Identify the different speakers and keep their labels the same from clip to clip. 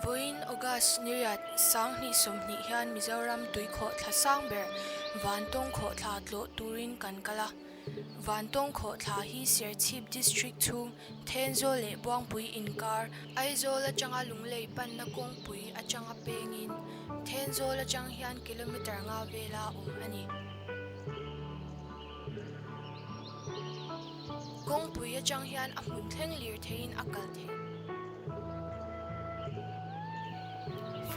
Speaker 1: Vawiin August niriat 2020 hian Mizoram tuikhawhthla sang ber Vantawng khawhthla tlawh turin kan kal a. Vantawng khawhthla hi Serchhip District chhung Thenzawl leh Buangpui inkar, Aizawl atanga Lunglei panna kawngpui atanga pengin Thenzawl atang hian kilometre nga vela awm a ni. Kawngpui atang hian a hmun thleng lir theiin a kal thei.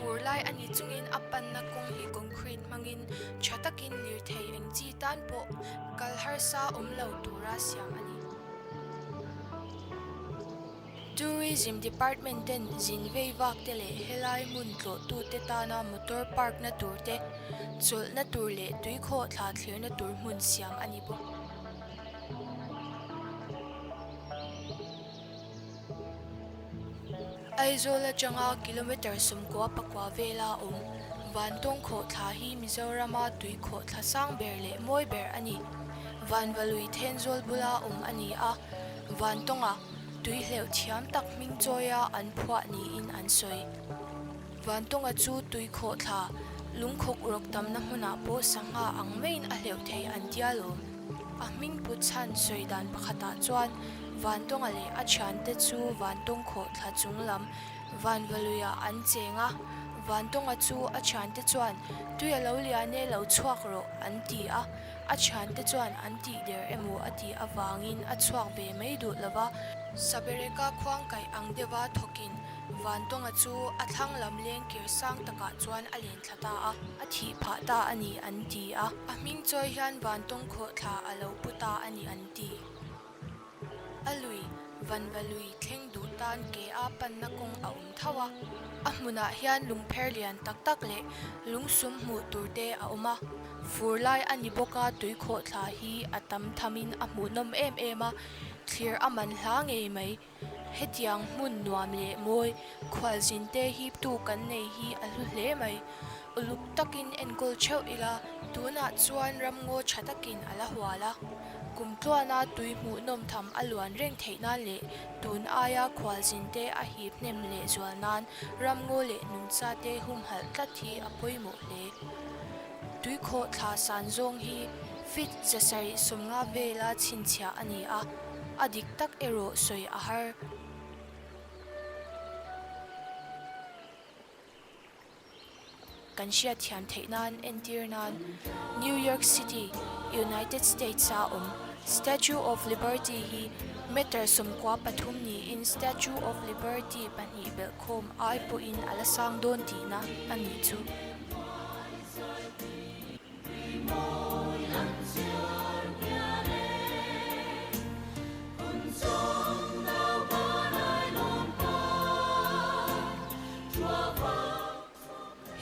Speaker 1: Fur lai a ni chungin a panna kawng hi concrete hmangin tha takin lirthei eng chi tan pawh kal harsa awm lo tura siam a ni. Tourism Department ten zin vei vak te leh helai hmun tlawhtu te tana motor park na tur te, chawlhna tur leh tuikhawh thla thlirna tur hmun siam a ni bawk. Aizawl atanga kilometre 94 vela awm Vantawng khawhthla hi Mizorama tui khawhthla sang ber leh mawi ber a ni. Vanvalui Thenzawl bula awm a ni a, Vantawnga tui hleuh thiam tak hming chawia an phuah niin an sawi. Vantawnga chu tui khawhthla lungkhawk rawk tamna hmunah pawh sangha ang maiin a hleuh thei an tia lawm. A hming put chhan sawi dan pakhatah chuan Vantawnga leh a thiante chu Vantawng khawhthla chung lam Vanvaluiah an cheng a, Vantawnga chu a thiante chuan tui a lo lian e lo chhuak rawh an ti a, A thiante chuan an tih der emaw a tih avangin a chhuak ve mai duh lo va. Sabereka khuang kaih ang deuha thawkin Vantawnga chu a thlang lam leng kir sang takah chuan a len thla ta a, a thih phah ta a ni an ti a. A hming chawi hian Vantawng khawhthla a lo pu ta a ni an ti. A lui, vanva lui thleng duh tan ke a panna kawng a awm tho a. A hmunah hian lungpher lian tak tak leh lungsum hmuh tur te a awm a. Fur lai a ni bawk a, tuikhawhthla hi a tam thamin a hmuhnawm em em a, thlir a man hla ngei mai. Hetiang hmun nuam leh mawi, khualzin te hiptu kan nei hi a hlu hle mai. Uluk takin enkawl theuh ila, tunah chuan ramngaw tha takin a la hual a. Kum tluana tui hmuhnawm tham a luan reng theih nan leh tun aia khualzin te a hip hnem leh zual nan ramngaw leh nungcha te humhalh tlat hi a pawimawh hle. Tuikhawh thla san zawng hi feet 750 vela chhinchhiah a ni a, a dik tak erawh sawi a har. Kan hriatthiam theih nan entir nan New York City, United States a awm Statue of Liberty hi meter 93 niin Statue of Liberty pahnih belhkhawm ai pawhin a la sang dawn tihna a nih chu.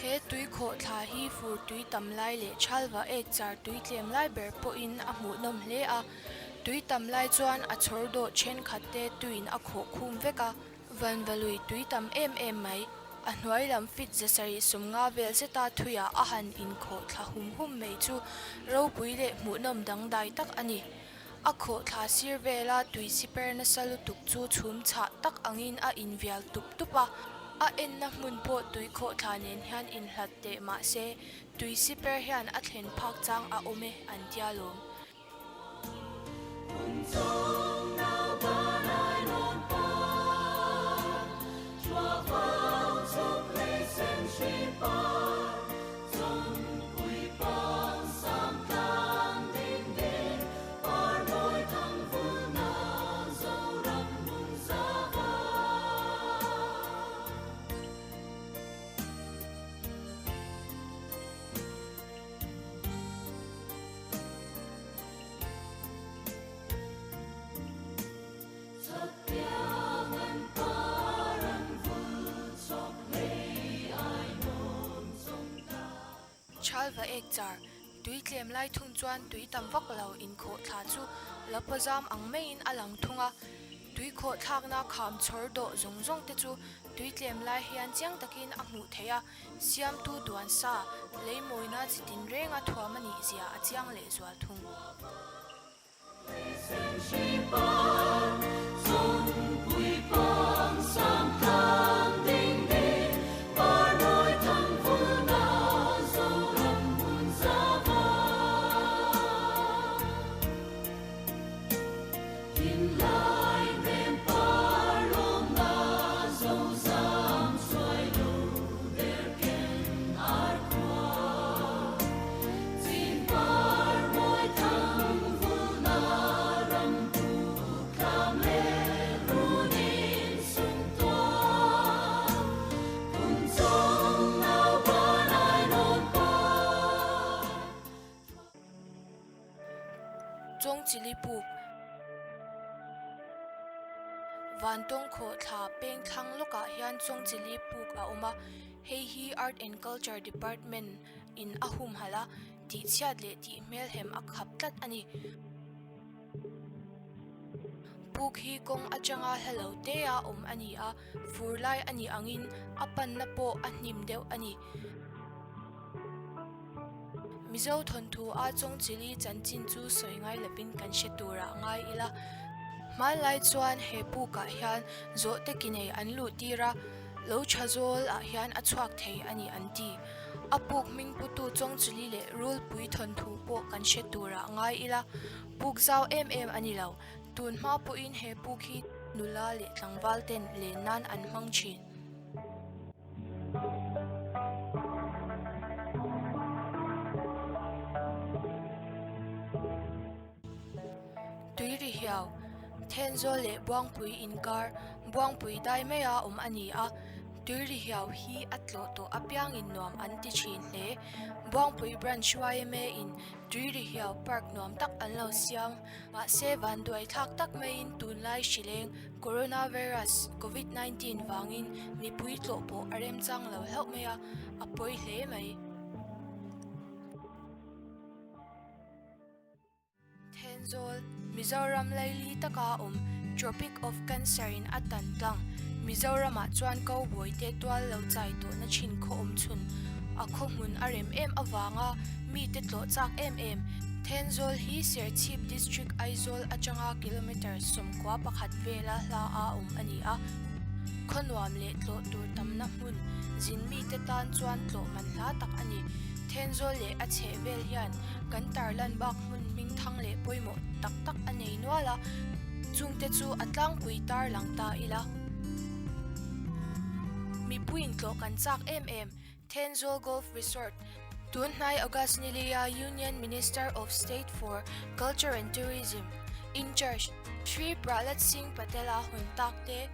Speaker 1: He tui khawhthla hi fur tui tam lai leh thalva ek char tui tlem lai ber pawhin a hmuhnawm hle a, tui tam lai chuan a chhawr dawh thenkhat te tuiin a khawh khum vek a. Vanvalui tui tam em em mai, a hnuai lam fit 750 vel zeta thuiah a han inkhawh thla hum hum mai chu ropui leh hmuhnawm dangdai tak a ni. A khawh thla sir vela tui siper nasa lutuk chu chhum chhah tak angin a invial tup tup a, a enna hmun pawh tui khawh thla nen hian inhlat teh mah se tui siper hian a thlen phak chang a awm e an tia lawm. Chalva ek char, tui tlem lai thung chuan tui tam vak lo inkhawh thla chu la zam ang maiin a lang thung a, tui khawh thlakna kham chhawr dawh zawng zawng te chu tui tlem lai hian chiang takin a hmuh theih a. Siamtu duan sa, lei mawina chi tinreng a thuam a nih zia a chiang leh zual thung. Chawngchili puk, Vantawng khawhthla peng thlang lawkah hian Chawngchili puk a awm a, hei hi Art and Culture Department in a humhalh a, tihchhiat leh tih hmelhem a khap tlat a ni. Puk hi kawng atanga hla lo te a awm a ni a, fur lai a nih angin a panna pawh a hnim deuh a ni. Mizo thawnthu a Chawngchili chanchin chu sawi ngai lovin kan hre turah ngai ila. Hmanlai chuan he pukah hian zawhte ki nei an luh tir a, lo tha zawl ah hian a chhuak thei a ni an ti. A puk hming putu Chawngchili leh Rulpui thawnthu pawh kan hre turah ngai ila, puk zau em em a ni lo. Tun hma pawhin he puk hi nula leh tlangval ten len nan an hmang thin. Tuiri hiau, Thenzawl leh Buangpui inkar, Buangpui dai maia awm a ni a. Tuiri hiau hi a tlawh tawh apiangin nuam an ti thin hle. Buangpui Branch yma in Tuiri hiau park nuam tak an lo siam. Mahse vanduai thlak tak maiin tunlai hrileng Coronavirus, Covid 19, vangin mipui tlawh pawh a remchang lo hlauh mai a, a pawi hle mai. Thenzawl, Mizoram laili taka awm Tropic of Cancer in a tan tlang. Mizoramah chuan cowboy te tual lo chai tawhna thin khaw awm chhun a khaw hmun a rem em avanga mite tlawh chak em em. Thenzawl hi Serchhip District Aizawl atanga kilometre 11 vela hla a awm a ni a. Khaw nuam leh tlawh tur tamna hmun zin mite tan chuan tlawh man hla tak a ni. Thenzawl leh a chheh vel hian kan tarlan bak hmun hming thang leh pawimawh tak tak a nei nual a, chungte chu a tlangpui tarlang ta ila. Mipuiin tlawh kan chak em em, Thenzawl Golf Resort, tun hnai August Nileia Union Minister of State for Culture and Tourism, In-Charge, Shri Prahlad Singh Patel-a hawn tak te,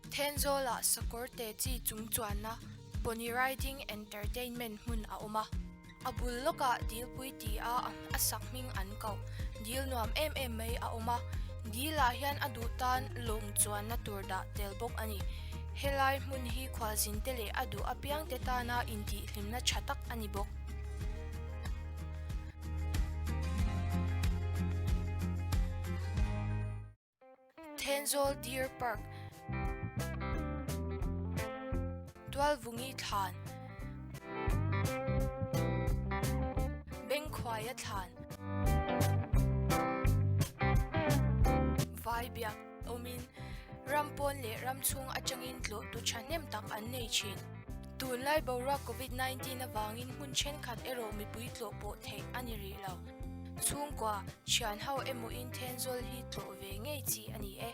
Speaker 1: Thenzawlah sakawr te chi chung chuanna Pony Riding Entertainment hmun a awm a. A bul lawkah Dilpui ti a a sak hming an koh dil nuam em em mai a awm a. Dilah hian a duh tan lawng chuanna tur dah tel bawk a ni. Helai hmun hi khualzin te leh a duh apiang te tana intihhlimna tha tak a ni bawk. Thenzawl Deer Park, Tualvungi Thlan, Bengkhuaia Thlan, Vaibiak awmin ram pawn leh ram chhung atangin tlawhtu thahnem tak an nei thin. Tunlai boruak Covid 19 avangin hmun thenkhat erawh mipui tlawh pawh theih a ni rih lo. Chhungkua, thian ho emaw in Thenzawl hi tlawh ve ngei chi a ni e.